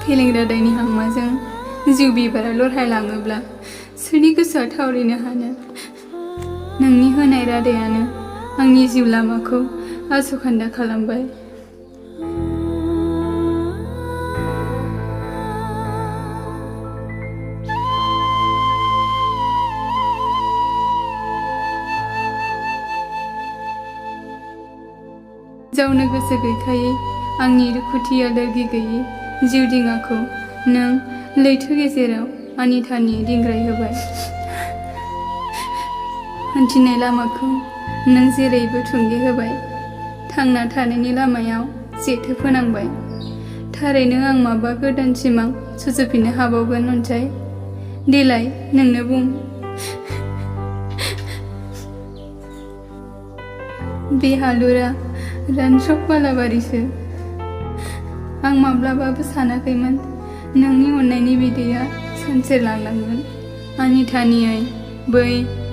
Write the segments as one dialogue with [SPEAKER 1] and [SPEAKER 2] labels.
[SPEAKER 1] फेलें रादायनि हांमाजों जिउ बिबारा लरहायलाङोब्ला सोरनि गोसोआ थावरिनो हानो। नोंनि होनाय रादायानो आंनि जिउ लामाखौ आसखान्दा खालामबाय। जावनो गोसो गैखायै आंनि दुखुथिया लोरगि गैयै जिउ दिङाखौ नों लैथो गेजेराव आनिथानि दिंग्राय होबाय। हान्थिनाय लामाखौ नों जेरैबो थुंगे होबाय। थांना थानायनि लामायाव जेथो फोनांबाय। थारैनो आं माबा गोदान सिमां सुजुफिननो हाबावगोन अनसाय? देलाय नोंनो बुं। बे हालुरा रानस्राव बालाबारिसो। आं माब्लाबाबो सानाखैमोन नोंनि अननायनि बिदैया सानसे लांलांगोन। आनिथानियै बै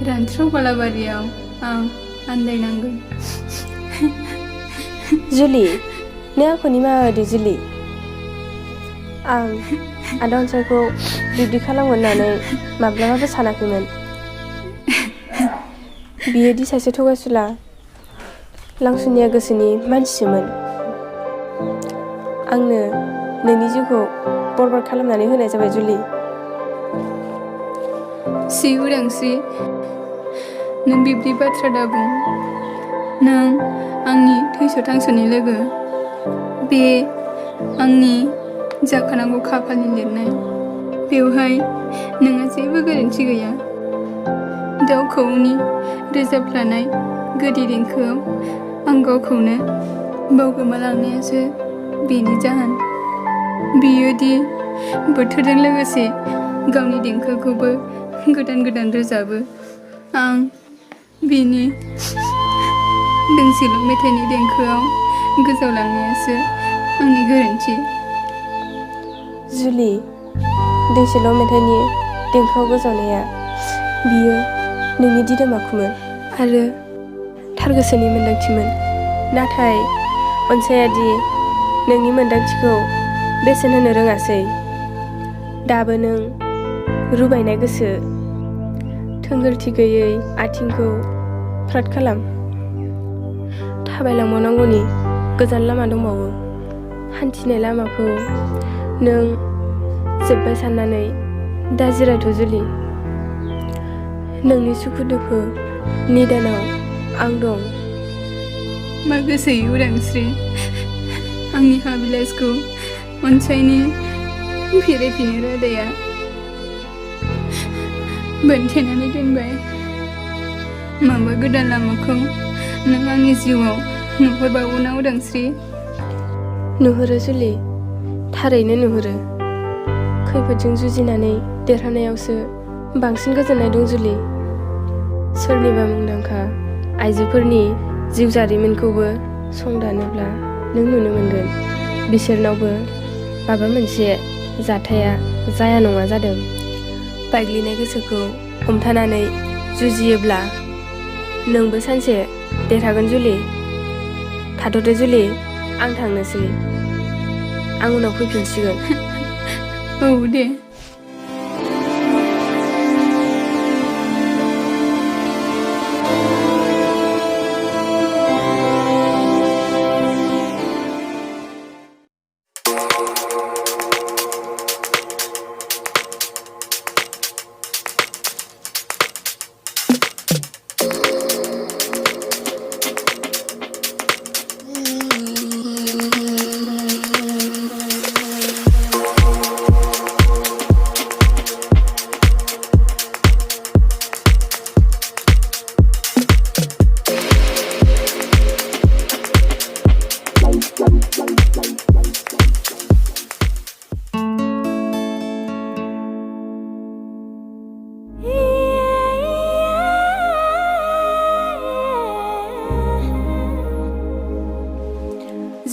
[SPEAKER 1] रानस्राव बालाबारियाव आं आन्दायनांगोन।
[SPEAKER 2] जुलि नों आंखौ निमाहा होदो जुलि। आं आदा अनसायखौ बिब्दि खालामगोन होननानै माब्लाबाबो सानाखैमोन। बियोदि सासे थगायसुला लांसुनिया गोसोनि मानसिसोमोन। आंनो नोंनि जिउखौ बरबाद खालामनानै होनाय जाबाय जुलि।
[SPEAKER 1] सि उदांस्रि, नों बिब्दि बाथ्रा दाबुं। नों आंनि थैस' थांस'नि लोगो। बे आंनि जाखानांगौ खाफालनि लिरनाय। बेवहाय नोंहा जेबो गोरोन्थि गैया। दाउ खौवौनि रोजाबफ्लानाय गोदै देंखोआव आं गावखौनो बावगोमालांनायासो बेनि जाहोन। बियोदि बोथोरजों लोगोसे गावनि देंखोखौबो गोदान गोदान रोजाबो। आं बिनि दोंसेल' मेथाइनि देंखोआव गोजावलांनायासो आंनि गोरोन्थि।
[SPEAKER 2] जुलि दोंसेल' मेथाइनि देंखोआव गोजावनाया बियो नोंनि दिदोम आखुमोन आरो थार गोसोनि मोन्दांथिमोन। नाथाय अनसायादि नोंनि मोन्दांथिखौ बेसेन होनो रोङासै। दाबो नों रुबायनाय गोसो, थोंगोरथि गैयै आथिंखौ फ्राद खालाम। थाबायलांबावनांगौनि गोजान लामा दंबावो। हान्थिनाय लामाखौ नों जोब्बाय साननानै दा जिरायथ' जुलि। नोंनि सुखु दुखु निदानाव आं दं।
[SPEAKER 1] मा गोसोयै उदांस्रि, आंनि हाबिलासखौ अनसायनि फिरायफिनो रादाया बोनथेनानै दोनबाय। माबा गोदान लामाखौ नों आंनि जिउआव नुहुरबावोना उदांस्रि?
[SPEAKER 2] नुहुरो जुलि, थारैनो नुहुरो। खैफोदजों जुजिनानै देरहानायावसो बांसिन गोजोननाय दं जुलि। सोरनिबा मुंदांखा आइजोफोरनि जिउ जारिमिनखौबो संदानोब्ला नों नुनो मोनगोन बिसोरनावबो माबा मोनसे जाथाया जाया नङा जादों। बायग्लिनाय गोसोखौ हमथानानै जुजियोब्ला नोंबो सानसे देरहागोन जुलि। थाथ'दो जुलि, आं थांनोसै। आं उनाव फैफिनसिगोन।
[SPEAKER 1] औ दे।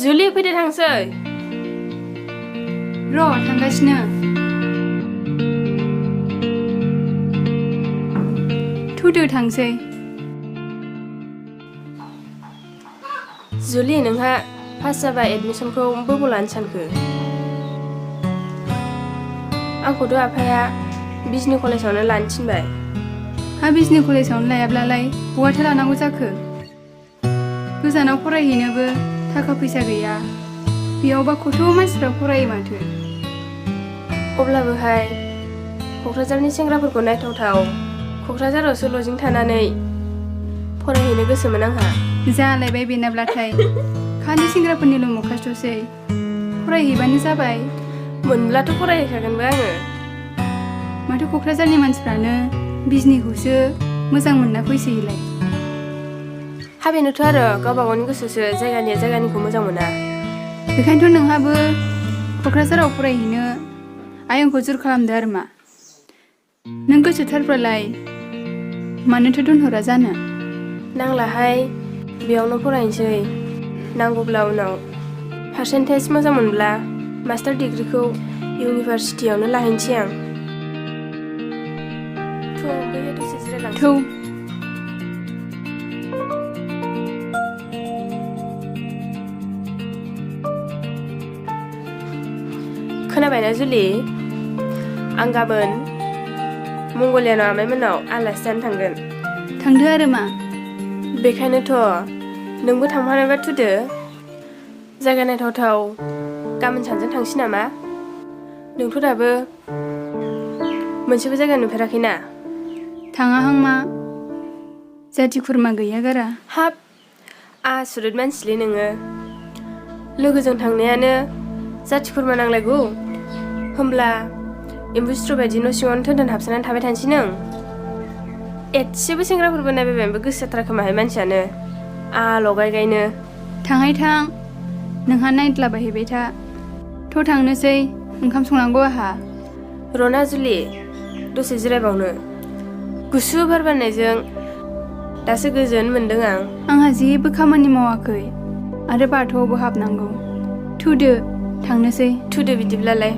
[SPEAKER 2] जुलि फैदो थांसै।
[SPEAKER 1] र' थांगासिनो। थुदो थांसै।
[SPEAKER 2] जुलि नोंहा पास जाबा एडमिसनखौ बबाव लानो सानखो? आंखौथ' आफाया बिजनि कलेजावनो लानो थिनबाय।
[SPEAKER 1] हा बिजनि कलेजावनो लायाब्लालाय बहाथो लानांगौ जाखो? गोजानाव फरायहैनोबो थाखा फैसा गैया। बेयावबा खथ' मानसिफ्रा फरायो माथो।
[SPEAKER 2] अब्लाबोहाय क'क्राझारनि सेंग्राफोरखौ नायथावथाव क'क्राझारावसो लजिं थानानै फरायहैनो गोसोमोन आंहा।
[SPEAKER 1] जालायबाय बेनाब्लाथाय खालि सेंग्राफोरनिल' मोखासथ'सै। फरायहैबानो जाबाय।
[SPEAKER 2] मोनब्लाथ' फरायहैखागोनबो आङो।
[SPEAKER 1] माथो क'क्राझारनि मानसिफ्रानो बिजनिखौसो मोजां मोनना फैसोयोलाय।
[SPEAKER 2] हा बेनोथ' आरो गावबा गावनि गोसोसो, जायगानिया जायगानिखौ मोजां मोना।
[SPEAKER 1] बेखायनोथ' नोंहाबो क'क्राझाराव फरायहैनो आयंखौ जुर खालामदो आरो मा? नों गोसोथारब्लालाय मानोथो दोनहरा जानो?
[SPEAKER 2] नांलाहाय, बेयावनो फरायनोसै। नांगौब्ला उनाव पारसेन्टेज मोजां मोनब्ला मास्टार डिग्रिखौ इउनिभारसिटियावनो लाहैनोसै आं। बैहाय दसे जिरायलांसै।
[SPEAKER 1] थौ।
[SPEAKER 2] खोनाबायना जुलि? आं गाबोन मंगलियानाव आमाइमोननाव आलासि जानो थांगोन।
[SPEAKER 1] थांदो आरो मा?
[SPEAKER 2] बेखायनोथ' नोंबो थांफानोबा थुदो। जायगा नायथावथाव गाबोन सानजों थांसै नामा? नोंथ' दाबो मोनसेबो जायगा नुफेराखैना?
[SPEAKER 1] थाङाहां मा? जाथि खुरमा गैया गारा।
[SPEAKER 2] हाब, आसुरित मानसिलै नोङो। लोगोजों थांनायानो जाथि खुरमा नांलायगौ? होमब्ला एम्बु सिथ्र बायदि न' सिङावनो थोन हाबसोनानै थाबाय थानोसै नों? एसेबो सेंग्राफोरबो नायबायबायनोबो गोसो जाथाराखोमाहाय मानसियानो। लगायगायनो।
[SPEAKER 1] थांहाय थां, नोंहा नायद्लाबायहैबाय था। थ' थांनोसै, ओंखाम संनांगौ आहा।
[SPEAKER 2] रना जुलि, दसे जिरायबावनो। गुसु बार बारनायजों दासो गोजोन मोनदों आं।
[SPEAKER 1] आंहा जेबो खामानि मावाखै आरो बाथौआवबो हाबनांगौ। थुदो, थांनोसै।
[SPEAKER 2] थुदो बिदिब्लालाय।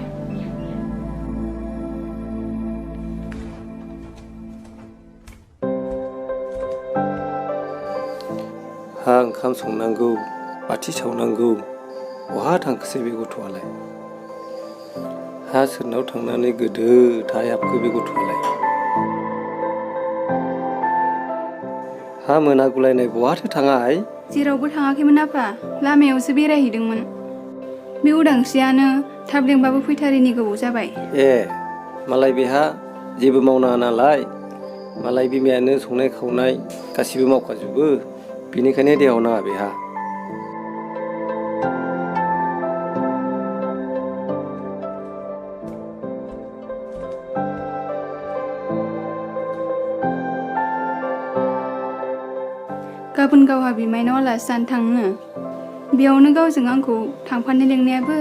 [SPEAKER 3] हा ओंखाम संनांगौ, बाथि सावनांगौ, बहा थांखोसै बे गथ'आलाय? हा सोरनाव थांनानै गोदो थाय हाबखो बे गथ'आलाय? हा मोनागुलायनाय बहाथो थाङाय?
[SPEAKER 1] जेरावबो थाङाखैमोन आफा, लामायावसो बेरायहैदोंमोन। बे उदांस्रियानो थाब लेंबाबो फैथारैनि गोबाव जाबाय।
[SPEAKER 3] ए, मालाय बेहा जेबो मावनाङा नालाय, मालाय बिमायानो संनाय खावनाय गासिबो मावखाजोबो, बेनिखायनो देहायाव नाङा बेहा।
[SPEAKER 1] गाबोन गावहा बिमाइनाव आलासि जानो थांनो, बेयावनो गावजों आंखौ थांफानो लेंनायाबो।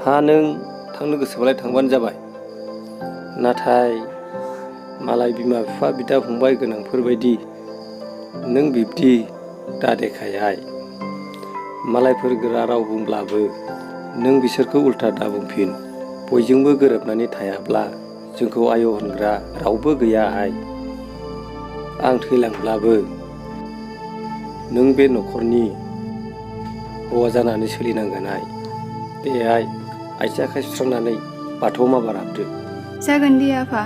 [SPEAKER 3] हा नों थांनो गोसोबालाय थांबानो जाबाय। नाथाय मालाय बिमा बिफा बिदा फंबाय गोनांफोरबायदि नों बिब्दि दा देखायहाय। मालायफोर गोरा राव बुंब्लाबो नों बिसोरखौ उल्था दा बुंफिन। बयजोंबो गोरोबनानै थायाब्ला जोंखौ आय' होनग्रा रावबो गैयाहाय। आं थैलांब्लाबो नों बे न'खरनि हौवा जानानै सोलिनांगोनहाय। देहाय आथिं आखाइ सुस्रांनानै बाथौआव माबार हाबदो।
[SPEAKER 1] जागोन दे आफा।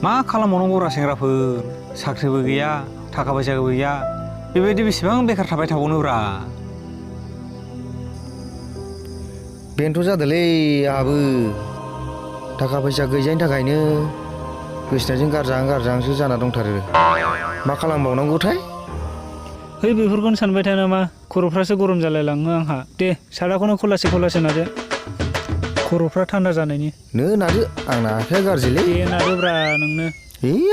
[SPEAKER 4] मा खालामबावनांगौरा सेंग्राफोर, साख्रिबो गैया, थाखा फैसाबो गैया, बेबायदि बेसेबां बेखार थाबाय थाबावनोब्रा?
[SPEAKER 5] बेनोथ' जादोंलै आहाबो। थाखा फैसा गैजायनि थाखायनो गोसोनायजों गारजाहां गारजाहांसो जाना दंथारो। मा खालामबावनांगौथाय?
[SPEAKER 6] है बेफोरखौनो सानबाय था नामा, खर'फ्रासो गरम जालायलाङो आंहा। दे सादाखौनो खलासे खलासे नादो, खर'फ्रा थान्दा जानायनि।
[SPEAKER 5] नो नादो, आंना आखाइया गाज्रिलै।
[SPEAKER 6] दे नादोब्रा नोंनो।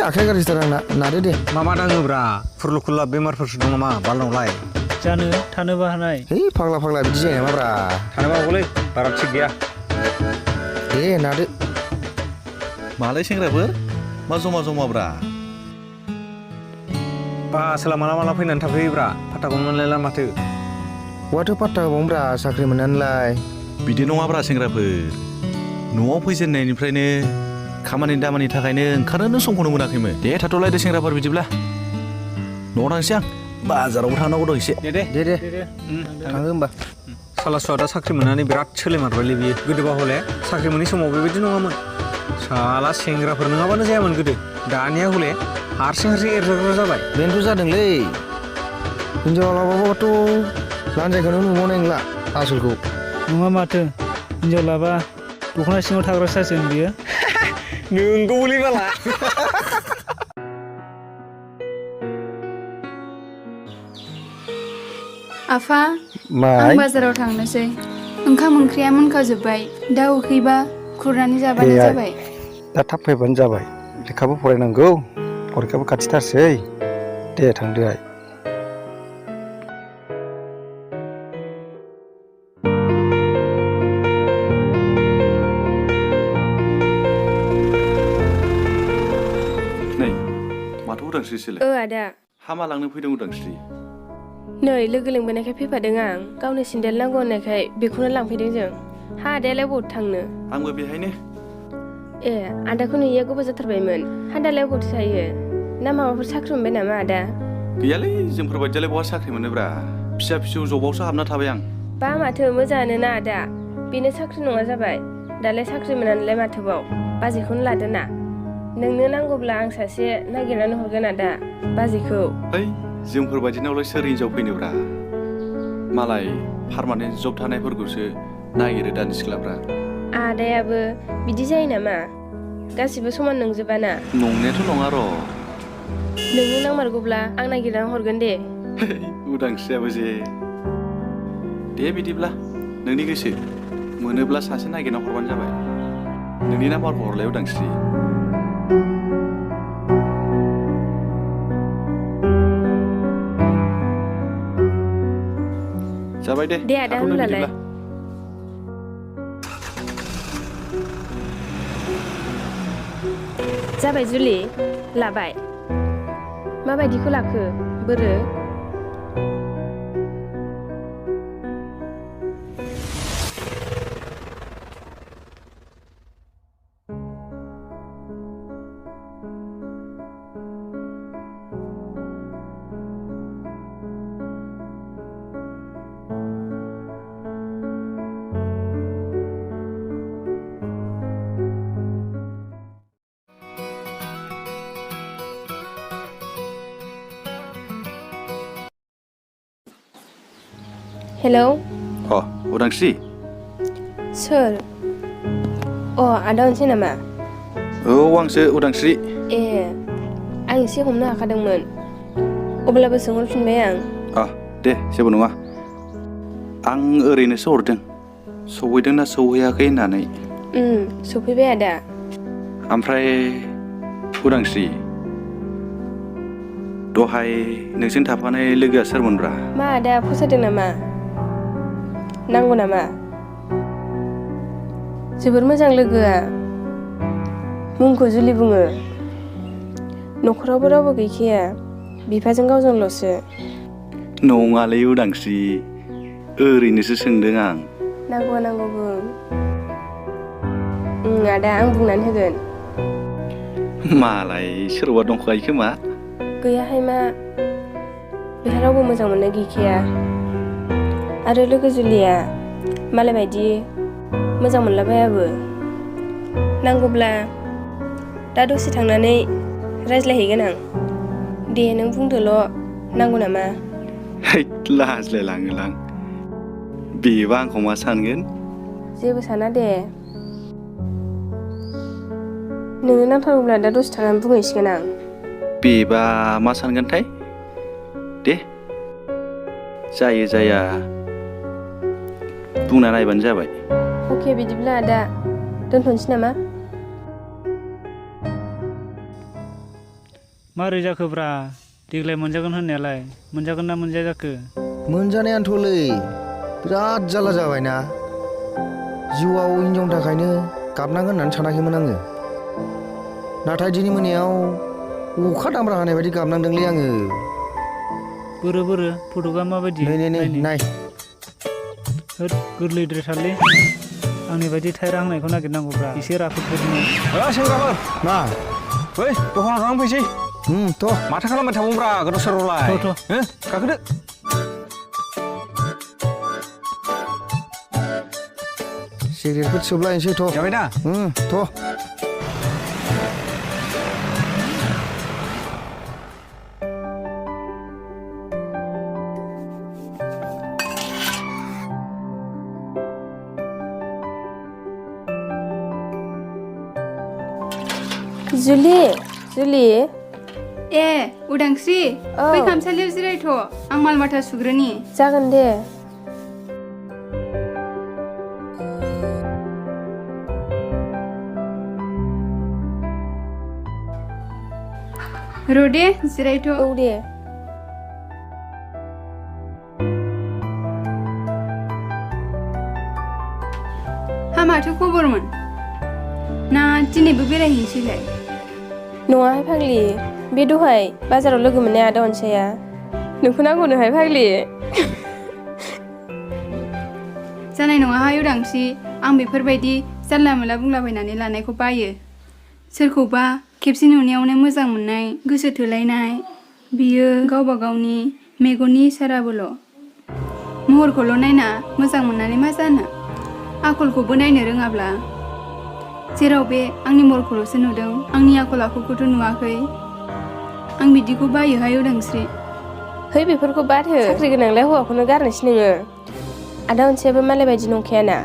[SPEAKER 5] आखाइया गाज्रिथार आंना, नादो दे।
[SPEAKER 4] मा दाङोब्रा? खुरलु खुरला बेमारफोरसो दं नामा बालनावलाय?
[SPEAKER 6] जानो, थानोबो हानाय।
[SPEAKER 5] फाग्ला फाग्ला बिदि जायो नामाब्रा?
[SPEAKER 4] थानोबो हागौलै, बारा थिग गैया।
[SPEAKER 5] दे नादो।
[SPEAKER 7] मालाय सेंग्राफोर, मा जमा जमाब्रा?
[SPEAKER 4] बासोला माला फैनानै थाफैयोब्रा, फात्ताखौनो मोनलायला माथो।
[SPEAKER 5] बहाथो पात्ता होबावनोब्रा साख्रि मोननानैलाय?
[SPEAKER 7] बिदि नङाब्रा सेंग्राफोर, न'आव फैजेननायनिफ्रायनो खामानि दामानि थाखायनो ओंखारनोनो समखौनो मोनाखैमोन। दे थाथ'लायदो सेंग्राफोर बिदिब्ला न'आव थांसै आं बाजारावबो थांनांगौ दं एसे।
[SPEAKER 5] दे थाङो होमबा।
[SPEAKER 4] सालासुआ दा साख्रि मोननानै बिराद सोलिमारबायलै बियो। गोदोबा हले साख्रि मोननाय समाव बेबायदि नङामोन। साला सेंग्राफोर नङाबानो जायामोन गोदो। दानिया हले हारसिं एरजाग्रा जाबाय।
[SPEAKER 5] बेनोथ' जादोंलै हिनजाव लाबाबाथ' लान्जायखौनो नुबावनाय नंला आसलखौ।
[SPEAKER 6] नङा माथो हिनजाव लाबा दख'ना सिङाव थाग्रा जासिगोन बियो।
[SPEAKER 4] नोंगौलै बाला।
[SPEAKER 1] आफा
[SPEAKER 5] माय
[SPEAKER 1] आं बाजाराव थांनोसै। ओंखाम ओंख्रिया मोनखाजोब्बाय। दा उखैबा खुरनानै जाबानो जाबाय।
[SPEAKER 3] दा थाब फैबानो जाबाय। लेखाबो फरायनांगौ, फरिखाबो खाथिथारसै। दे थांदो आइ।
[SPEAKER 7] नै माथो उदांस्रिसोलाय?
[SPEAKER 2] आदा
[SPEAKER 7] हामा लांनो फैदों उदांस्रि।
[SPEAKER 2] नै लोगो लिंबोनायखाय फैफादों आं। गावनो सेन्देल नांगौ होननायखाय बेखौनो लांफैदों जों। हा आदायालाय बबाव थांनो?
[SPEAKER 7] आंबो बेहायनो।
[SPEAKER 2] ए आदाखौ नुयैया गोबाव जाथारबायमोन। हा दालाय बबावथो थायो? ना माबाफोर साख्रि मोनबाय नामा आदा?
[SPEAKER 7] गैयालै जोंफोरबायदियालाय बहा साख्रि मोनोब्रा। फिसा फिसौ जबावसो हाबना थाबाय आं।
[SPEAKER 2] बा माथो मोजाङानो ना आदा। बेनो साख्रि नङा जाबाय। दालाय साख्रि मोनानैलाय माथोबाव। बाजैखौनो लादो ना। नोंनो नांगौब्ला आं सासे नागिरनानै हरगोन आदा बाजैखौ।
[SPEAKER 7] है जोंफोरबायदिनावलाय सोर हिनजाव फैनोब्रा। मालाय पारमानेन्ट जब थानायफोरखौसो नागिरो दानि सिख्लाफ्रा।
[SPEAKER 2] आदायाबो बिदि जायो नामा? गासिबो समान नंजोबाना?
[SPEAKER 7] नंनायाथ' नङा र'।
[SPEAKER 2] नोंनो नांमारगौब्ला आं नागिरनानै हरगोन दे।
[SPEAKER 7] उदांस्रियाबो जे। दे बिदिब्ला नोंनि गोसो। मोनोब्ला सासे नागिरना हरबानो जाबाय। नोंनि नाम्बारखौ हरलाय उदांस्रि। जाबाय दे
[SPEAKER 2] आदा होनब्लालाय। जाबाय जुलि लाबाय। माबायदिखौ लाखो बोरो? हेलौ
[SPEAKER 7] उदांस्रि
[SPEAKER 2] सोर? आदा अनसै नामा?
[SPEAKER 7] औ आंसो उदांस्रि।
[SPEAKER 2] ए आं एसे हमनो हाखादोंमोन। अब्लाबो सोंहरफिनबाय आं।
[SPEAKER 7] दे जेबो नङा। आं ओरैनोसो हरदों सौहैदोंना सौहैयाखै होननानै।
[SPEAKER 2] सफैबाय आदा।
[SPEAKER 7] ओमफ्राय उदांस्रि दहाय नोंजों थाफानाय लोगोआ सोरमोनब्रा?
[SPEAKER 2] मा आदा फसायदों नामा? नांगौ नामा? जोबोर मोजां लोगोआ। मुंखौ जुलि बुङो। न'खरावबो रावबो गैखाया। बिफाजों गावजोंल'सो।
[SPEAKER 7] नङालै उदांस्रि ओरैनोसो सोंदों आं।
[SPEAKER 2] नांगौबा नांगौ बुं। आदा आं बुंनानै होगोन।
[SPEAKER 7] मालाय सोरबा दंखायो खोमा।
[SPEAKER 2] गैयाहाय मा। बेहा रावबो मोजां मोननाय गैखाया। आरो लोगो जुलिया मालाय बायदि मोजां मोनलाबायाबो। नांगौब्ला दा दसे थांनानै रायज्लायहैगोन आं। दे नों बुंदोल' नांगौ नामा?
[SPEAKER 7] लाजिलायलाङोलां। बेबा आंखौ मा सानगोन?
[SPEAKER 2] जेबो साना दे। नोंनो नांथारगौब्ला दा दसे थानानै बुंहैसिगोन आं।
[SPEAKER 7] बेबा मा सानगोनथाय? दे जायो जाया बुंना नायबानो जाबाय।
[SPEAKER 2] अके बिदिब्ला आदा दोनथ'नोसै नामा?
[SPEAKER 6] मारै जाखोब्रा? देग्लाय मोनजागोन होननायालाय मोनजागोन ना मोनजाया जाखो?
[SPEAKER 5] मोनजानायानोथ'लै बिराद जाल्ला जाबायना। जिउआव हिनजावनि थाखायनो गाबनांगोन होननानै सानाखैमोन आङो। नाथाय दिनै मोनायाव अखा दामब्रा हानाय बायदि गाबनांदोंलै आङो।
[SPEAKER 6] बोरो फट'आ माबायदि?
[SPEAKER 5] नाय
[SPEAKER 6] होद गोरलैद्रायथारलै। आंनि बायदि थाइरा हांनायखौ नागिरनांगौब्रा एसे राफोदफोरनो।
[SPEAKER 4] सेंग्राफोर
[SPEAKER 3] मा
[SPEAKER 4] बै दखानाव थांनानै फैसै।
[SPEAKER 3] थ'
[SPEAKER 4] माथो खालामबाय थाबावब्रा गोदाव सोरावलाय। गाखोदो।
[SPEAKER 5] सिगारेटफोर सोबलायनोसै थ'।
[SPEAKER 4] जाबाय दा?
[SPEAKER 5] थ'।
[SPEAKER 2] जुलि
[SPEAKER 1] ए उदांस्रि
[SPEAKER 2] औ।
[SPEAKER 1] बै खामसालियाव जिरायथ' आं माल माथा सुग्रोनि।
[SPEAKER 2] जागोन दे।
[SPEAKER 1] र' दे जिरायथ'।
[SPEAKER 2] औ दे।
[SPEAKER 1] हा माथो खबरमोन? ना दिनैबो बेरायहैनोसैलाय?
[SPEAKER 2] नङाहाय फाग्लि, बे दहाय बाजाराव लोगो मोननाय आदा अनसाया नोंखौ नांगौनोहाय फाग्लि।
[SPEAKER 1] जानाय नङाहाय उदांस्रि, आं बेफोरबायदि जानला मोनला बुंलाबायनानै लानायखौ बायो। सोरखौबा खेबसे नुनायावनो मोजां मोननाय, गोसो थोलायनाय, बियो गावबा गावनि मेगननि इसाराबोल'। महरखौल' नायना मोजां मोननानै मा जानो? आखलखौबो नायनो रोङाब्ला? जेराव बे आंनि महरखौल'सो नुदों, आंनि आखल आखुखौथ' नुवाखै। आं बिदिखौ बायोहाय उदांस्रि।
[SPEAKER 2] है बेफोरखौ बाद हो, साख्रि गोनांलाय हौवाखौनो गारनोसै नोङो। आदा अनसायाबो मालाय बायदि नंखायाना।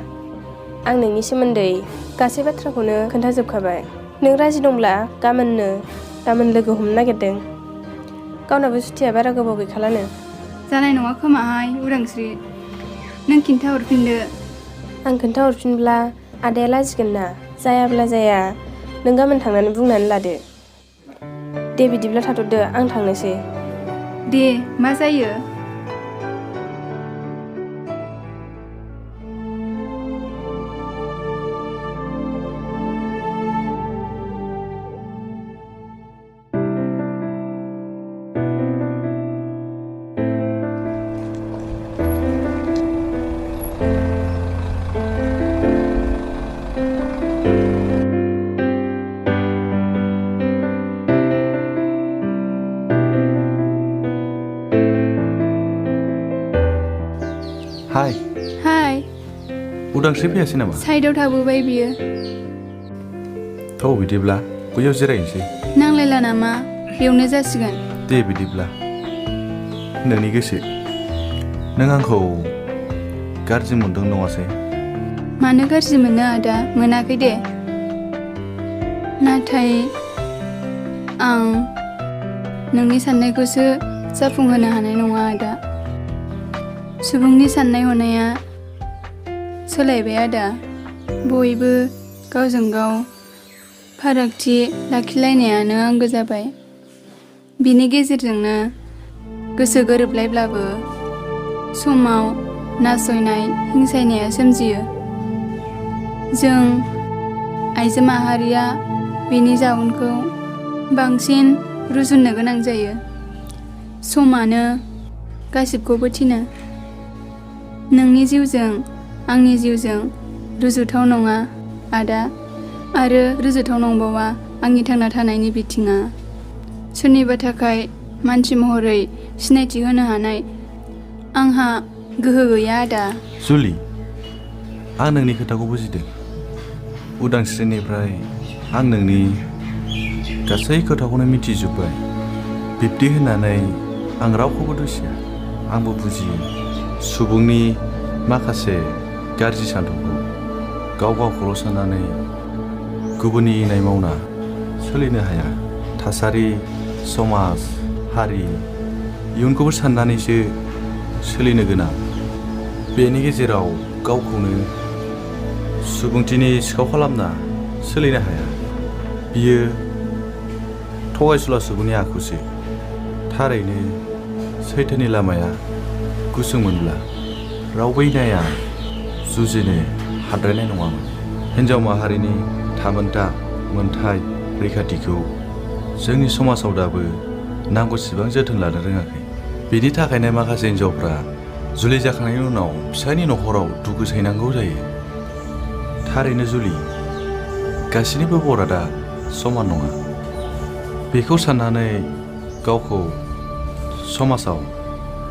[SPEAKER 2] आं नोंनि सोमोन्दै गासै बाथ्राखौनो खोन्थाजोबखाबाय। नों राजि दंब्ला गाबोन लोगो हमनो नागिरदों। गावनाबो सुथिया बारा गोबाव गैखालानो।
[SPEAKER 1] जानाय नङा खोमाहाय उदांस्रि, नों खिन्थाहरफिनदो।
[SPEAKER 2] आं खोन्थाहरफिनब्ला आदाया लाजिगोन ना। जायाब्ला जाया, नों गाबोन थांनानै बुंनानै लादो। दे बिदिब्ला थाथ'दो, आं थांनोसै।
[SPEAKER 1] दे मा जायो? हाय।
[SPEAKER 7] उदांस्रि फैयासै नामा?
[SPEAKER 1] साइडआव थाबोबाय बियो।
[SPEAKER 7] थ' बिदिब्ला बैयाव जिरायनोसै।
[SPEAKER 1] नांलायला नामा? बेयावनो जासिगोन।
[SPEAKER 7] दे बिदिब्ला नोंनि गोसो। नों आंखौ गाज्रि मोनदों नङासै?
[SPEAKER 1] मानो गाज्रि मोनो आदा? मोनाखै दे। नाथाय आं नोंनि साननायखौसो जाफुंहोनो हानाय नङा आदा। सुबुंनि साननाय हनाया सोलायबाय आदा। बयबो गावजों गाव फारागथि लाखिलायनायानो आंगो जाबाय। बिनि गेजेरजोंनो गोसो गोरोबलायब्लाबो समाव नासयनाय, हिंसायनाया सोमजियो। जों आइजो माहारिया बेनि जाउनखौ बांसिन रुजुननो गोनां जायो। समानो गासिबखौबो थिनो। नोंनि जिउजों आंनि जिउजों रुजुथाव नङा आदा, आरो रुजुथाव नंबावा आंनि थांना थानायनि बिथिङा। सोरनिबा थाखाय मानसि महरै सिनायथि होनो हानाय आंहा गोहो गैया आदा।
[SPEAKER 7] जुलि, आं नोंनि खोथाखौ बुजिदों। उदांस्रिनिफ्राय आं नोंनि गासै खोथाखौनो मिथिजोब्बाय। बिब्दि होननानै आं रावखौबो दुसिया। आंबो बुजियो सुबुंनि माखासे गाज्रि सानथौखौ। गाव गावखौल' साननानै गुबुननि इनाय मावना सोलिनो हाया। थासारि, समाज, हारि, इयुनखौबो साननानैसो सोलिनो गोनां। बेनि गेजेराव गावखौनो सुबुंथिनि सिखाव खालामना सोलिनो हाया। बियो थगायसुला सुबुंनि आखुसो। थारैनो सैथोनि लामाया गुसुंमोनब्ला रावबो इनाया जुजिनो हाद्रायनाय नङामोन। हिन्जाव माहारिनि थामोनथा मोनथाय रैखाथिखौ जोंनि समाजाव दाबो नांगौसिबां जोथोन लानो रोङाखै। बेनि थाखायनो माखासे हिन्जावफ्रा जुलि जाखांनायनि उनाव फिसायनि न'खराव दुखु सैनांगौ जायो। थारैनो जुलि, गासैनिबो बरादा समान नङा। बेखौ साननानै गावखौ समाजाव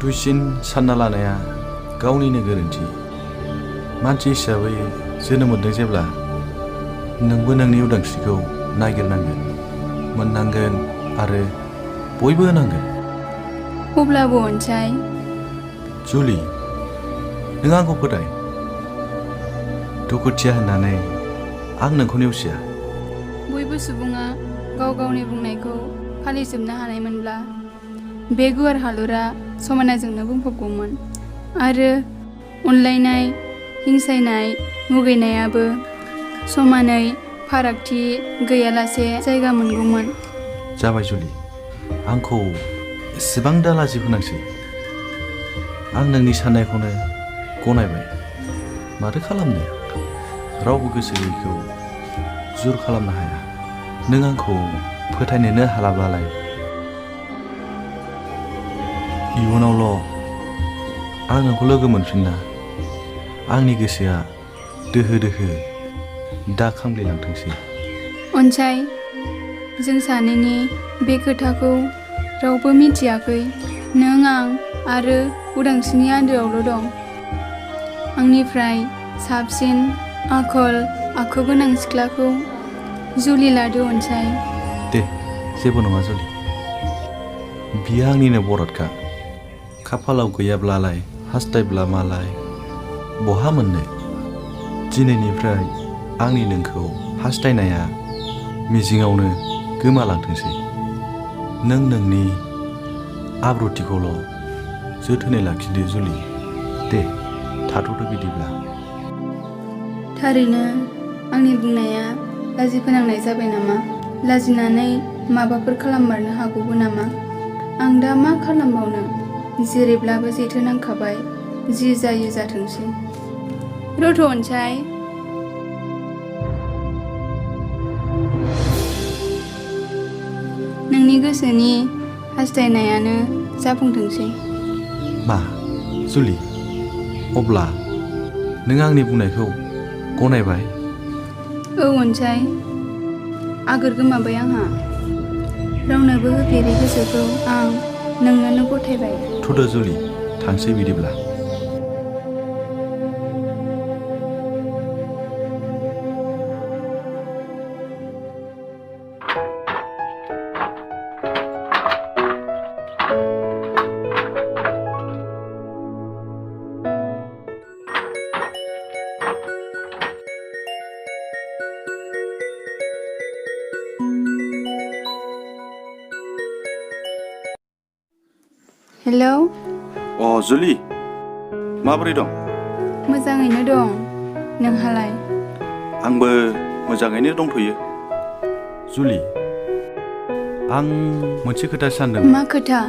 [SPEAKER 7] दुइसिन सानना लानाया गावनिनो गोरोन्थि। मानसि हिसाबै जोनोम मोनदों जेब्ला नोंबो नोंनि उदांस्रिखौ नागिरनांगोन, मोननांगोन आरो बयबो होनांगोन।
[SPEAKER 1] अब्लाबो अनसाय।
[SPEAKER 7] जुलि, नों आंखौ फोथाय। दुखुथिया होननानै आं नोंखौ नेवसिया।
[SPEAKER 1] बयबो सुबुङा गाव गावनि बुंनायखौ फालिजोबनो हानायमोनब्ला बे गुवार हादरा समायनाजोंनो बुंफबगौमोन आरो अनलायनाय, हिंसायनाय, मुगैनायाबो समानै फारागथि गैयालासे जायगा मोनगौमोन।
[SPEAKER 7] जाबाय जुलि, आंखौ एसेबां दालाजि फोनांसै। आं नोंनि साननायखौनो गनायबाय। माथो खालामनो, रावबो गोसो गैयैखौ जुर खालामनो हाया। नों आंखौ फोथायनोनो हालाब्लालाय इयुनावल' आं नोंखौ लोगो मोनफिनना आंनि गोसोआ दोहो दोहो दा खामग्लिलांथोंसै।
[SPEAKER 1] अनसाय, जों सानैनि बे खोथाखौ रावबो मिथियाखै। नों, आं आरो उदांस्रिनि आन्दोआवल' दं। आंनिफ्राय साबसिन आखल आखु गोनां सिख्लाखौ जुलि लादो अनसाय।
[SPEAKER 7] दे, जेबो नङा जुलि। बियो आंनिनो बरादखा। खाफालाव गैयाब्लालाय हास्थायब्ला मालाय बहा मोननो। दिनैनिफ्राय आंनि नोंखौ हास्थायनाया मिजिङावनो गोमालांथोंसै। नों नोंनि आब्रुथिखौल' जोथोनै लाखिदो जुलि। दे, थाथ'दो बिदिब्ला।
[SPEAKER 1] थारैनो आंनि बुंनाया लाजि फोनांनाय जाबाय नामा? लाजिनानै माबाफोर खालाममारनो हागौबो नामा? आं दा मा खालामबावनो? जेरैब्लाबो जेथो नांखाबाय। जि जायो जाथोंसै। रथ' अनसाय। नोंनि गोसोनि हास्थायनायानो जाफुंथोंसै।
[SPEAKER 7] मा जुलि, अब्ला नों आंनि बुंनायखौ गनायबाय?
[SPEAKER 1] औ अनसाय, आगोर गोमाबाय आंहा। रावनोबो होफेरै गोसोखौ आं नोंनोनो गथायबाय।
[SPEAKER 7] थ'दो जुलि, थांसै बिदिब्ला।
[SPEAKER 1] हेलौ।
[SPEAKER 7] अ जुलि, माबोरै दं?
[SPEAKER 1] मोजाङैनो दं। नोंहालाय?
[SPEAKER 7] आंबो मोजाङैनो दंथ'यो। जुलि, आं मोनसे खोथा सानदों।
[SPEAKER 1] मा खोथा?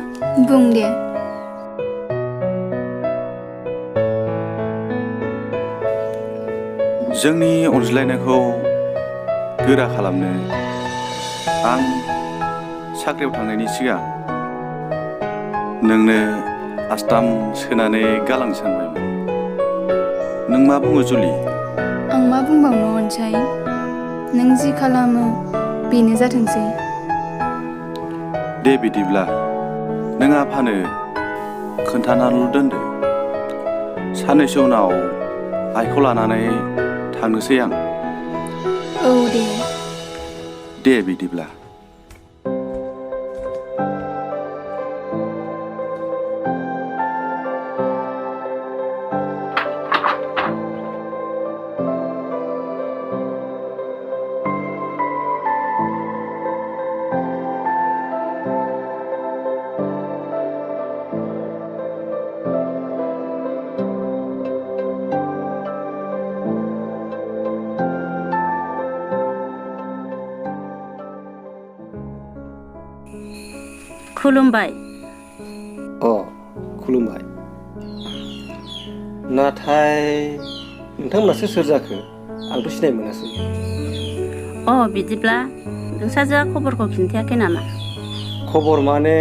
[SPEAKER 1] बुं दे।
[SPEAKER 7] जोंनि अनज्लायनायखौ गोरा खालामनो आं साख्रियाव थांनायनि सिगां नोंनो आस्थाम सोनानै गालांनो सानबायमोन। नों मा बुङो जुलि?
[SPEAKER 1] आं मा बुंबावनो अनसाय? नों जि खालामो बेनो जाथोंसै।
[SPEAKER 7] दे बिदिब्ला नों आफानो खोन्थानानैल' दोनदो। साननैसो उनाव आइखौ लानानै थांनोसै आं।
[SPEAKER 1] औ दे।
[SPEAKER 7] दे बिदिब्ला।
[SPEAKER 8] खुलुमबाय।
[SPEAKER 3] खुलुमबाय। नाथाय नोंथांमोनासो सोर जाखो? आंथ' सिनाय मोनासै।
[SPEAKER 8] बिदिब्ला नोंसाजोआ खबरखौ खिन्थायाखै नामा?
[SPEAKER 3] खबर माने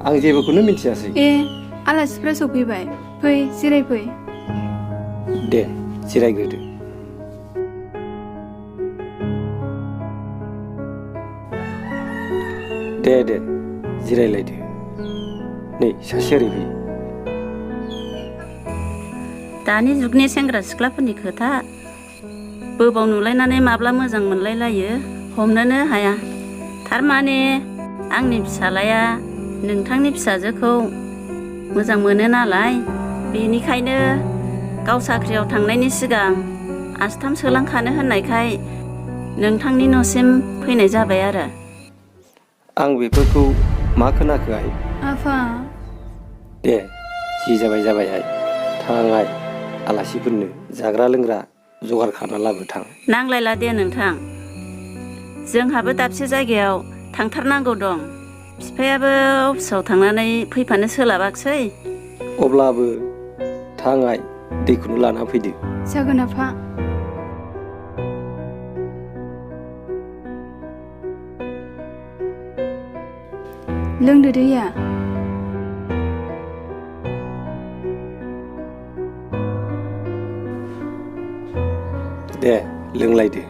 [SPEAKER 3] आं जेबोखौनो मिथियासै।
[SPEAKER 1] आलासिफ्रा सफैबाय। फै, जिरायफै।
[SPEAKER 3] दे, जिरायग्रोदो। दे जिरायलायदो। नै सासे ओरै फै।
[SPEAKER 8] दानि जुगनि सेंग्रा सिख्लाफोरनि खोथा बोबाव नुलायनानै माब्ला मोजां मोनलायलायो हमनोनो हाया। थारमाने आंनि फिसालाया नोंथांनि फिसाजोखौ मोजां मोनो नालाय, बेनिखायनो गाव साख्रियाव थांनायनि सिगां आस्थाम सोलांखानो होननायखाय नोंथांनि न'सिम फैनाय जाबाय आरो।
[SPEAKER 3] आं बेफोरखौ मा खोनाखो आइ?
[SPEAKER 1] आफा
[SPEAKER 3] दे जि जाबाय आइ। थां आइ, आलासिफोरनो जाग्रा लोंग्रा जगार खालामना लाबो थां।
[SPEAKER 8] नांलायला दे नोंथां, जोंहाबो दाबसे जायगायाव थांथारनांगौ दं। बिफायाबो अफिसाव थांनानै फैफानो सोलाबाखसै।
[SPEAKER 3] अब्लाबो थां आइ, दैखौनो लाना फैदो।
[SPEAKER 1] जागोन आफा। लोंदो दैया।
[SPEAKER 3] दे लोंलायदो,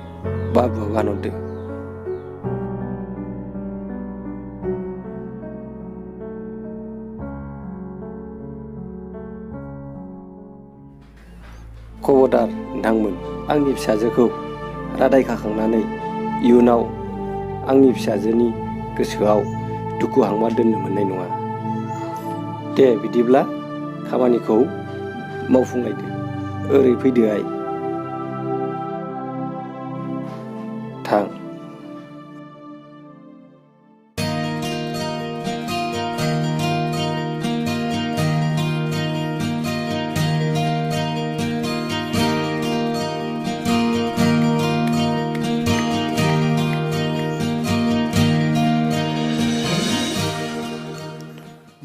[SPEAKER 3] बाबुआ गानहरदो। खबरदार नोंथांमोन, आंनि फिसाजोखौ रादाय खाखांनानै इयुनाव आंनि फिसाजोनि गोसोआव दुखु हांमा दोननो मोननाय नङा। दे बिदिब्ला खामानिखौ मावफुंलायदो। ओरै फैदो आइ। थां।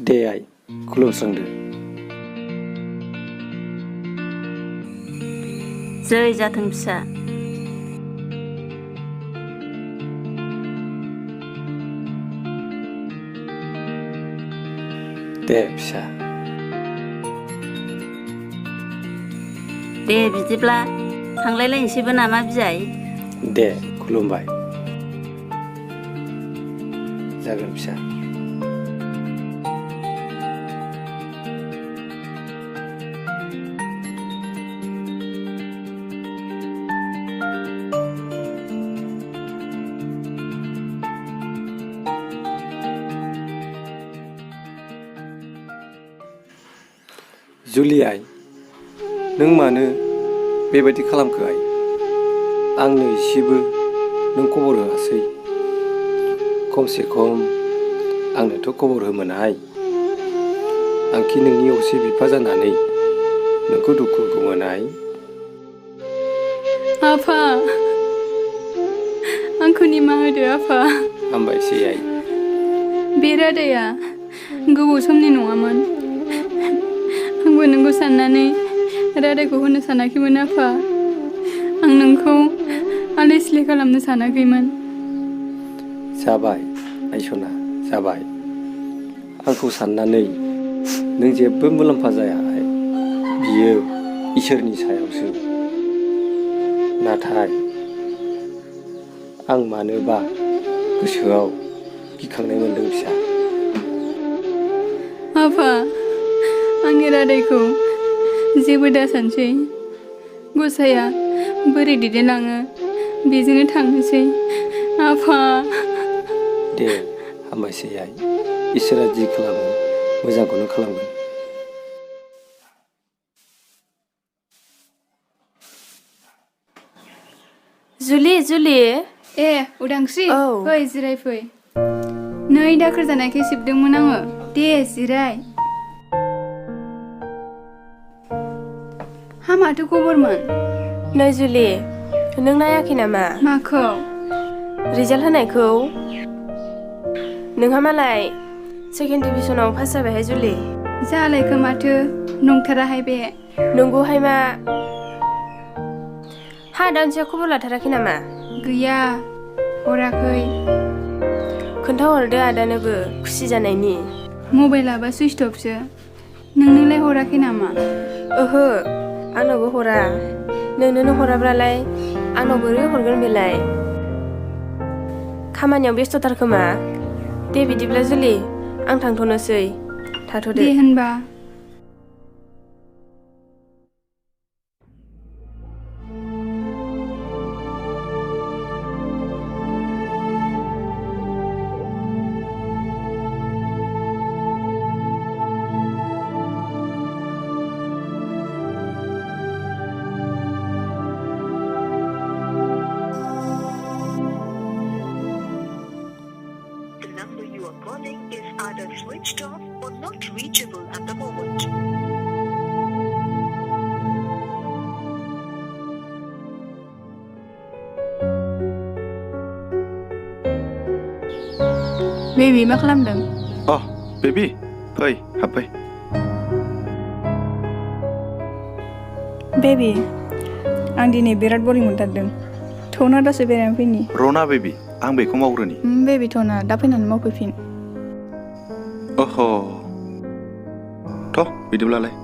[SPEAKER 3] दे आइ, खुलुमस्रांदो।
[SPEAKER 8] जै जाथों फिसा।
[SPEAKER 3] दे फिसा।
[SPEAKER 8] दे बिदिब्ला थांलायलायनोसैबो नामा बियाय?
[SPEAKER 3] दे खुलुमबाय। जागोन फिसा। जुलि आइ, नों मानो बेबायदि खालामखो आइ? आंनो एसेबो नों खबर होआसै। खमसे खम आंनोथ' खबर होमोन आइ। आंखि नोंनि असे बिफा जानानै नोंखौ दुखु होगौमोन आइ।
[SPEAKER 1] आफा, आंखौ निमाहा होदो आफा।
[SPEAKER 3] हामबायसै आइ।
[SPEAKER 1] बे रादाया गोबाव समनि नङामोन। आंबो नोंखौ साननानै रादायखौ होनो सानाखैमोन आफा। आं नोंखौ आलाय सिलाय खालामनो सानाखैमोन।
[SPEAKER 3] जाबाय आइ सना, जाबाय। आंखौ साननानै नों जेबो मुलाम्फा जाया आइ। बियो इसोरनि सायावसो। नाथाय आं मानोबा गोसोआव गिखांनाय मोनदों फिसा।
[SPEAKER 1] आफा, आंनि रादायखौ जेबो दासानसै। गसाइया बोरै दैदेनलाङो बेजोंनो थांनोसै आफा।
[SPEAKER 3] दे हामबायसै आइ। इसोरा जि खालामो मोजांखौनो खालामगोन।
[SPEAKER 2] जुलि।
[SPEAKER 1] ए उदांस्रि,
[SPEAKER 2] औ।
[SPEAKER 1] फै जिरायफै। नै दाखोर जानायखाय सिबदोंमोन आङो। दे जिराय। हा माथो खबरमोन?
[SPEAKER 2] नै जुलि, नों नायाखै नामा?
[SPEAKER 1] माखौ?
[SPEAKER 2] रिजाल्ट होनायखौ। नोंहा मालाय सेकेन्ड डिभिजनाव पास जाबायहाय जुलि।
[SPEAKER 1] जालायखो माथो नंथाराहाय बे।
[SPEAKER 2] नंगौहाय मा? हा दानसेया खबर लाथाराखै नामा?
[SPEAKER 1] गैया, हराखै।
[SPEAKER 2] खोन्थाहरदो आदानोबो खुसि जानायनि।
[SPEAKER 1] मबाइलाबा सुइच अफसो। नोंनोलाय हराखै नामा?
[SPEAKER 2] ओहो, आंनावबो हरा। नोंनोनो हराब्लालाय आंनाव बोरै हरगोन बेलाय? खामानियाव बेस्थ'थार खोमा। दे बिदिब्ला जुलि आं थांथ'नोसै थाथ'दो
[SPEAKER 1] दे होनबा
[SPEAKER 9] The number you are calling is either switched off or not reachable at the moment.
[SPEAKER 1] Baby मा खालामदों?
[SPEAKER 7] बेबि फै हाबफै।
[SPEAKER 10] बेबि आं दिनै बिराद बरिं मोनथारदों। थौना दसे बेरायना फैनि।
[SPEAKER 7] रना बेबि आं बेखौ मावग्रोनि।
[SPEAKER 10] बेबि थौना दा फैनानै मावफैफिन।
[SPEAKER 7] अह थ' बिदिब्लालाय।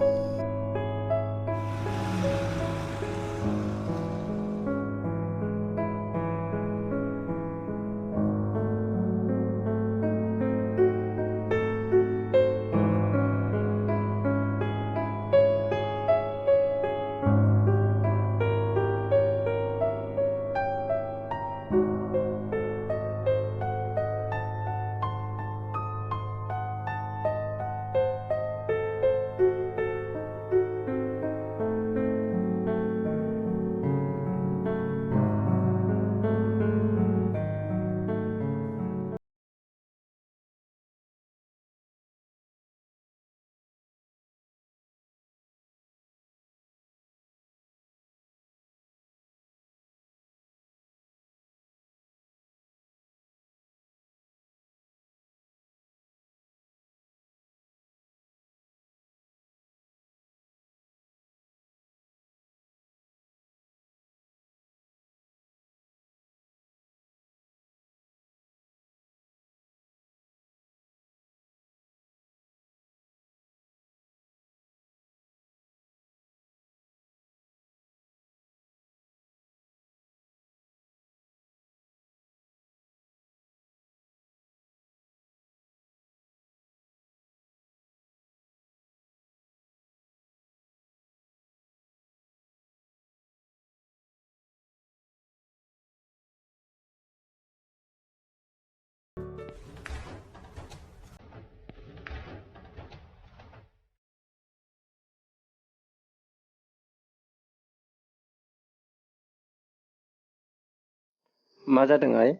[SPEAKER 3] मा जादों आइ?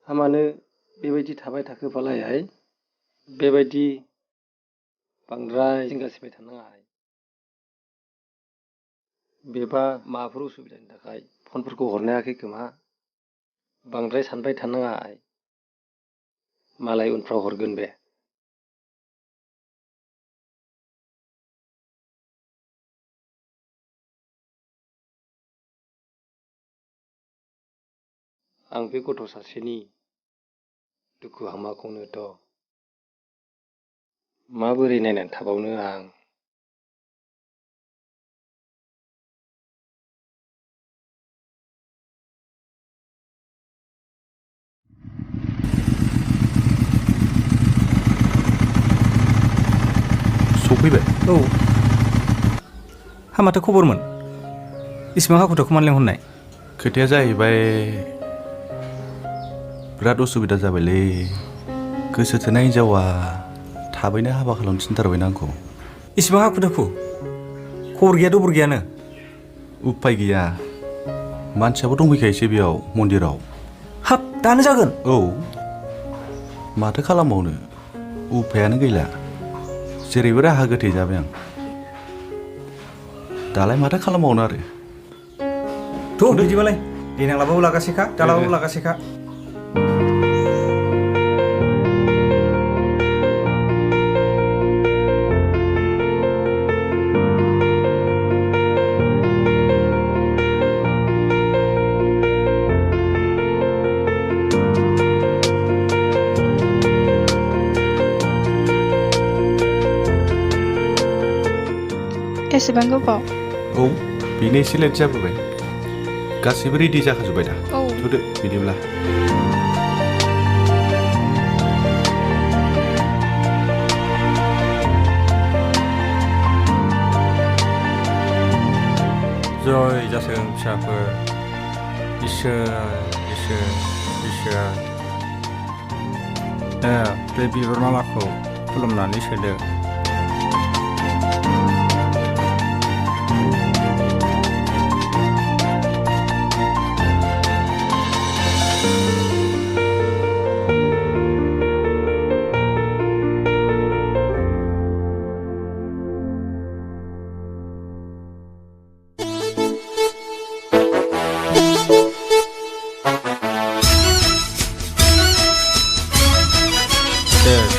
[SPEAKER 3] मानो बेबायदि थाबाय थाखोफालाय आइ? बेबायदि बांद्राय जिंगा सिबाय थानाङा आइ। बेबा माबाफोर उसुबिदानि थाखाय फनफोरखौ हरनो हायाखै खोमा। बांद्राय सानबाय थानाङा आइ। मालाय उनफ्राव हरगोन बे। आं बे गथ' सासेनि दुखु हामाखौनोथ' माबोरै नायनानै थाबावनो आं।
[SPEAKER 7] सफैबाय?
[SPEAKER 4] औ हा माथो खबरमोन? इसिबां हाखु दाखु मानो लेंहरनाय?
[SPEAKER 7] खोथाया जाहैबाय बिराद उसुबिदा जाबायलै। गोसो थोनाय हिनजावा थाबैनो हाबा खालामनो थिनथारबायना आंखौ।
[SPEAKER 4] इसिबां हाखु दाखु? खबर गैया दबर गैयानो?
[SPEAKER 7] उफाय गैया। मानसियाबो दंफैखायोसै बेयाव मन्दिराव।
[SPEAKER 4] हाब दानो जागोन?
[SPEAKER 7] औ माथो खालामबावनो उफायानो गैला। जेरैबो राहा गोथे जाबाय आं। दालाय माथो खालामबावनो आरो।
[SPEAKER 4] थ' बिदिबालाय देनां लाबाबो लागासेखा दालाबाबो लागासेखा।
[SPEAKER 10] एसेबां गोबाव?
[SPEAKER 7] औ बेनो एसे लेट जाबोबाय। गासैबो रेडि जाखाजोब्बाय दा?
[SPEAKER 10] औ।
[SPEAKER 7] थुदो बिदिब्ला।
[SPEAKER 4] जय जाथों फिसाफोर इसोर इसोर इसोर बे बिबार मालाखौ खुलुमनानै सोदो।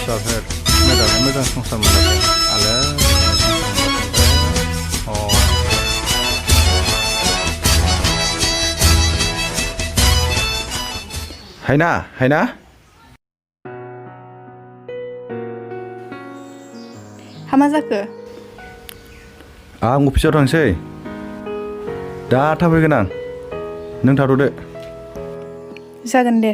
[SPEAKER 4] फिसाफोर मोजाङै मोजां संसार मोनलांदों आलो
[SPEAKER 7] हायना हायना
[SPEAKER 10] हामा जाखो?
[SPEAKER 7] आं अफिसाव थांसै दा थाफैगोन आं नों थाथ'दो।
[SPEAKER 10] जागोन दे।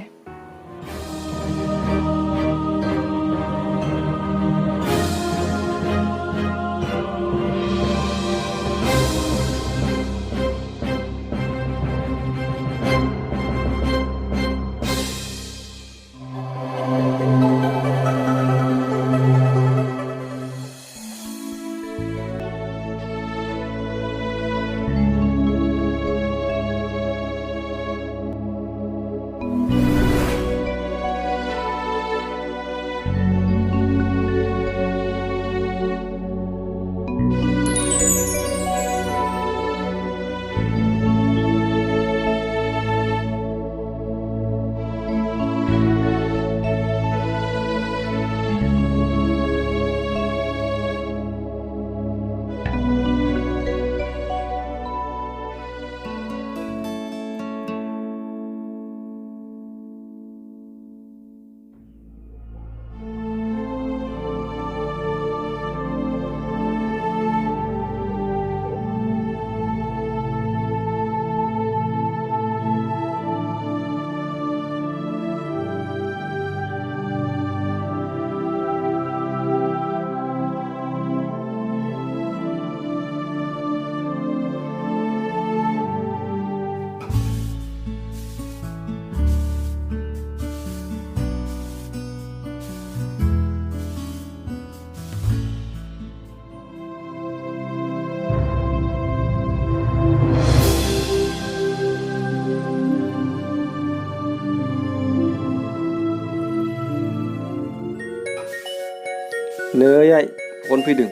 [SPEAKER 3] नै आइ फन फैदों।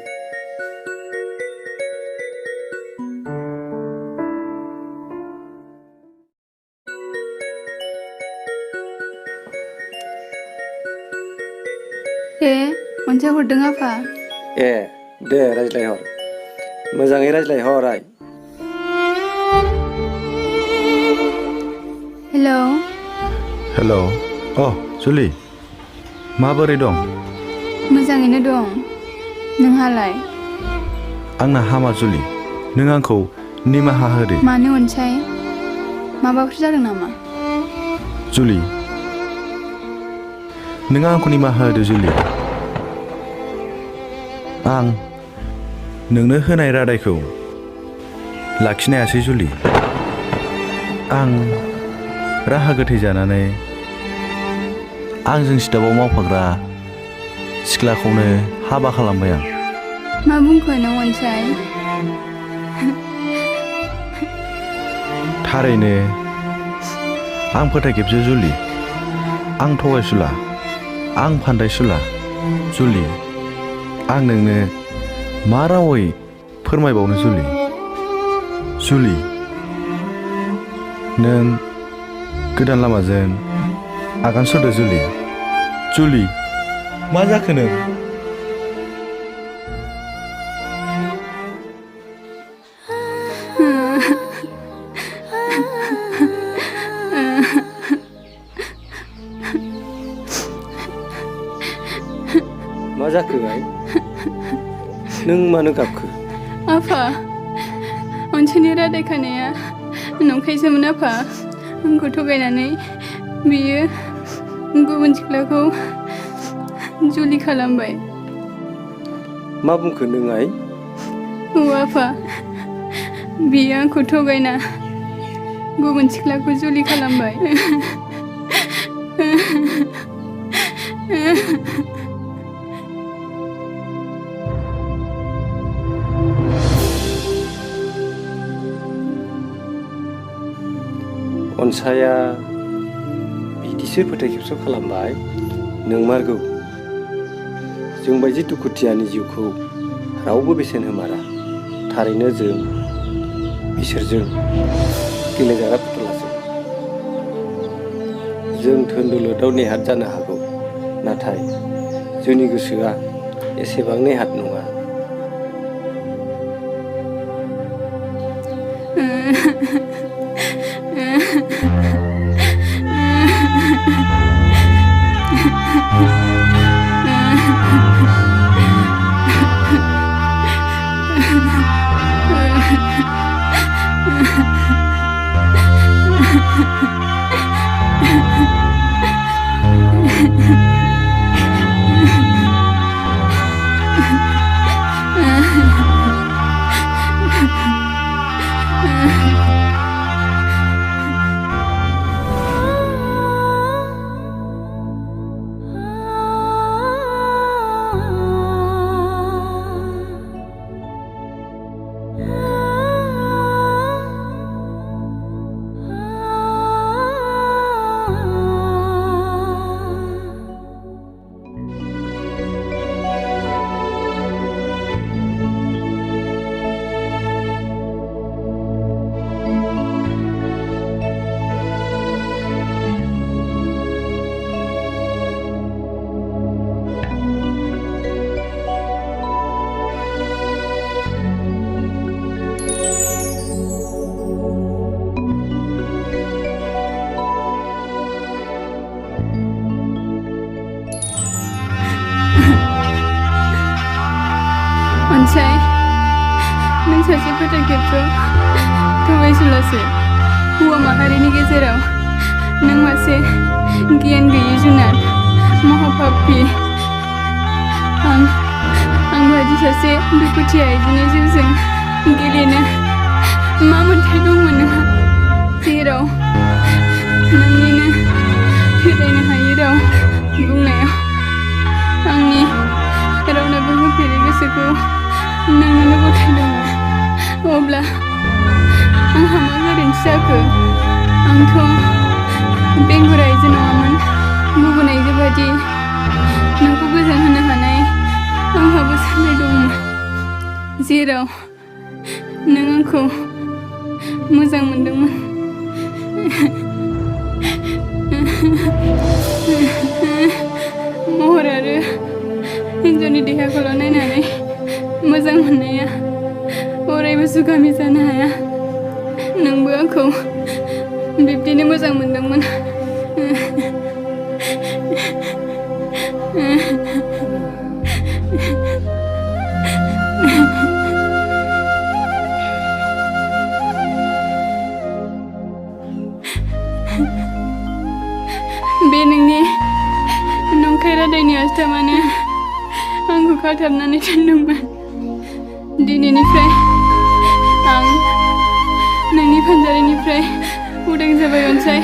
[SPEAKER 1] अनसाय हरदों आफा।
[SPEAKER 3] ए दे रायज्लायहर मोजाङै रायज्लायहर आइ।
[SPEAKER 1] हेलौ
[SPEAKER 7] हेलौ अ जुलि माबोरै दं?
[SPEAKER 1] मोजाङैनो दं। नोंहालाय?
[SPEAKER 7] आंना हामा जुलि नों आंखौ निमाहा होदो।
[SPEAKER 1] मानो अनसाय? माबाफोर जादों नामा?
[SPEAKER 7] जुलि नों आंखौ निमाहा होदो जुलि। आं नोंनो होनाय रादायखौ लाखिनो हायासै जुलि। आं राहा गोथै जानानै आंजों सिथाबाव मावफाग्रा सिख्लाखौनो हाबा खालामबाय आं।
[SPEAKER 1] मा बुंखो नों अनसाय?
[SPEAKER 7] थारैनो आं फोथायखेबसो जुलि। आं थगायसुला आं फान्दायसुला जुलि। आं नोंनो मा रावै फोरमायबावनो जुलि। जुलि नों गोदान लामाजों आगान सुरदो जुलि। जुलि मा जाखो नों?
[SPEAKER 3] मा जाखो आइ? नों मानो गाबखो?
[SPEAKER 1] आफा अनसायनि रादाय खानाया नंखायसोमोन आफा आंखौ थगायनानै बियो गुबुन सिख्लाखौ जुलि खालामबाय।
[SPEAKER 3] मा बुंखो नों आइ?
[SPEAKER 1] औ आफा बियो आंखौ थगायना गुबुन सिख्लाखौ जुलि खालामबाय।
[SPEAKER 3] अनसाया बिदिसो फोथाय खेबस' खालामबाय। नोंमारगौ जोंबायदि दुखुथियानि जिउखौ रावबो बेसेन होमारा। थारैनो जों बिसोरजों गेलेजाग्रा फुथुलासो। जों धोन दौलतआव नेहाथ जानो हागौ, नाथाय जोंनि गोसोआ एसेबां नेहाथ नङा। अनसाय नों सासे फोथाय खेबस' थगायसुलासो। हौवा माहारिनि गेजेराव नों मासे गियान गैयि जुनार महापापी। आं बायदि सासे दुखुथिया आइजोनि जिउजों गेलेनो मा मोन्थाय दंमोन नोंहा, जेराव नोंनिनो फेरायनो हायै राव बुंनायाव आंनि रावनोबो होफेरै गोसोखौ नोंनो गथायदोंमोन। अब्ला आंहा मा गोरोन्थि जाखो? आंथ' बेंगुर आइजो नङामोन। गुबुन आइजो बादि नोंखौ गोजोन होनो हानाय आंहाबो साननाय दंमोन, जेराव नों आंखौ मोजां मोनदोंमोन। महर आरो हिन्जावनि देहाखौल' नायनानै मोजां मोननाया अरायबो जुगामि जानो हाया। नोंबो आंखौ बिब्दिनो मोजां मोनदोंमोन। बे नोंनि नंखाय रादायनि आस्थामानो आंखौ खाथाबनानै दोनदोंमोन। दिनैनिफ्राय आं नोंनि फानजारिनिफ्राय उदां जाबाय अनसाय।